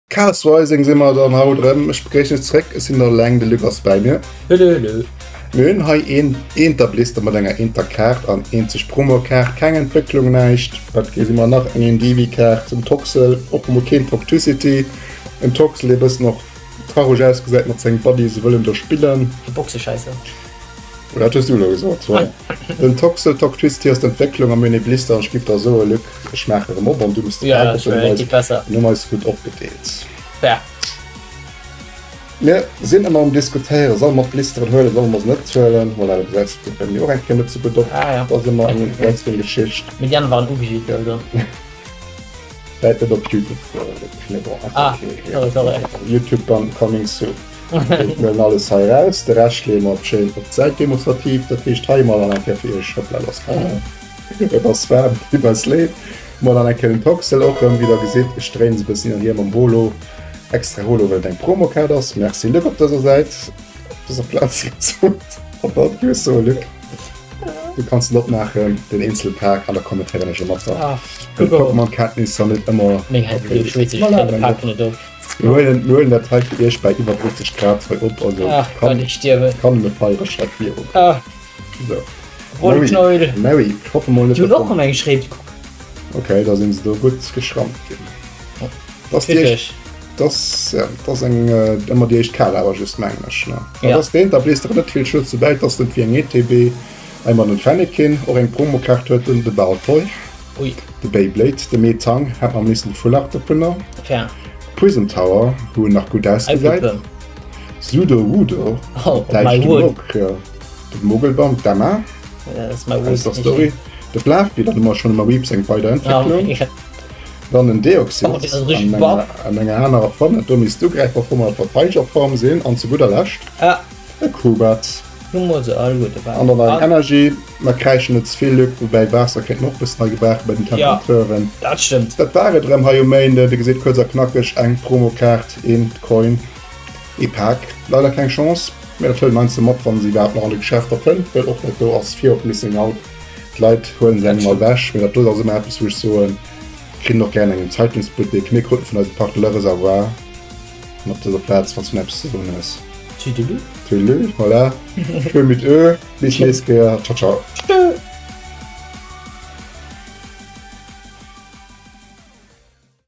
Chaos Rising si mer dann haut erëm. Ech begréissen iech zréck. Ech sinn der eleng, de Luc ass bäi mir. Hello, hello. Mir hunn hei een Eenterblister mat enger Eenterkaart an eenzeg Promokaart. Keng Entwécklung, näischt. Wat gesi mer nach? Eng Indivi-Kaart, en Toxel, och emol keen Toxtricity. En Toxel, dee bëssen och traureg ausgesäit mat sengem Buddy, se wëllen do spillen. De Boxeschäisser. Oh, dat hues du elo gesot. Den Toxel, Toxtricity ass d'Entwécklung a mir hunn ee Blister an ech giff der soen, Luc, ech maache erëm op an du muss de Ja, dat wär effektiv besser. Mir hunn eis gutt opgedeelt. Fair. Mir sinn ëmmer um Diskutéieren, solle mer d'Blisteren huelen, solle mer se net huelen. Voilà, du gesäis, et geet bei mir och eng Kéier net sou gutt op. Ah, ja. Dat ass ëmmer eng Wrestling-Geschicht. Mee déi aner waren ugejiitt, also. Wäert net op YouTube, mee bon, Ah, sorry, sorry. YouTube coming soon. Mir huelen alles hei raus, de Rescht leeë mer schéin op d'Säit demonstrativ. Dat heescht hei mol dann eng Kéier fir iech, hoppla, lass et ass waarm, deet eis leed. Mol dann eng Kéier den Toxel och erëm, wéi der gesitt, ech dréinen se e bëssen hin an hier mam Holo, extra Holo, well et eng Promokaart ass. Merci Luc op dëser Säit, op dëser Plaz gesot. An dann giff ech soen, Luc, du kanns en opmaachen, den eenzele Pak, an da kommentéieren ech e mat der. D'Pokémon-Kenntnisser net ëmmer. Meng Hänn si schwéisseg, ech kréien de Pak net op. Mir huelen, mir huelen dat hei fir iech bei iwwer 30 Grad hei op, also Ach kann, Gott, ech stierwen. kann nëmme Feierschreck viru. Ah. So. Rollknäuel. Mary, ich hoffe mol net. Déi hunn och ëmmer eng Schréip, kuck. Okay, da sinn se do gutt geschrammt ginn. Das déi éischt, das, ja, das eng äh, ëmmer déi éischt Kaart awer just mengen ech, ne? Ja. Das deen, da bléist der net vill Schutz dobäi, dass den wéi eng ETB. Einmal den Fennekin, och eng Promokaart huet den, de Baltoy. Ui. De Beyblade, de Metang hat am léifsten de Foulard dovunner. Fair. Prison Tower, wou en nach gutt ausgesäit. Sudowoodo, oh, däitsch de Mog, ja. De Mogelbaum, d'Emma. Aus der Story. De Flaaffy, dat hu mer schonn ëmmer Weeps eng Weiderentwécklung. Oh, ja. Dann en Deoxys oh, an enger, an enger anerer Form, dat do misst d'Ugräiferform oder d'Verteidegerform sinn. An zu gudder Lescht ah. e Crobat. Hu mer se alleguer dobäi. An dann eng Energy. Mer kräischen net ze vill, Luc, woubäi Waasser kéint mer och bëssen hei gebrauchen bei den Temperaturen. Ja, dat stëmmt. Dat war et erëm hei um Méinden. Dir gesitt, kuerz a knackeg, eng Promokaart, een Coin, ee Pak. Leider keng Chance, mee dat huelen heiansdo mat, wann se iwwerhaapt nach an de Geschäfter fënnt, well och dat do ass Fear of Missing Out. D'Leit huelen se engem mol ewech, mee dat do ass ëmmer eppes, wou ech soen, kritt en och gären engem Zeitungsbuttek. Mir kruten vun eisem Partner Le Reservoir. An op dëser Plaz, wann s du nach eppes ze soen hues. Tüdelü. Tüdelü, voilà. Tschö mit Ö. Bis nächst Kéier. Ciao, ciao. Tschö.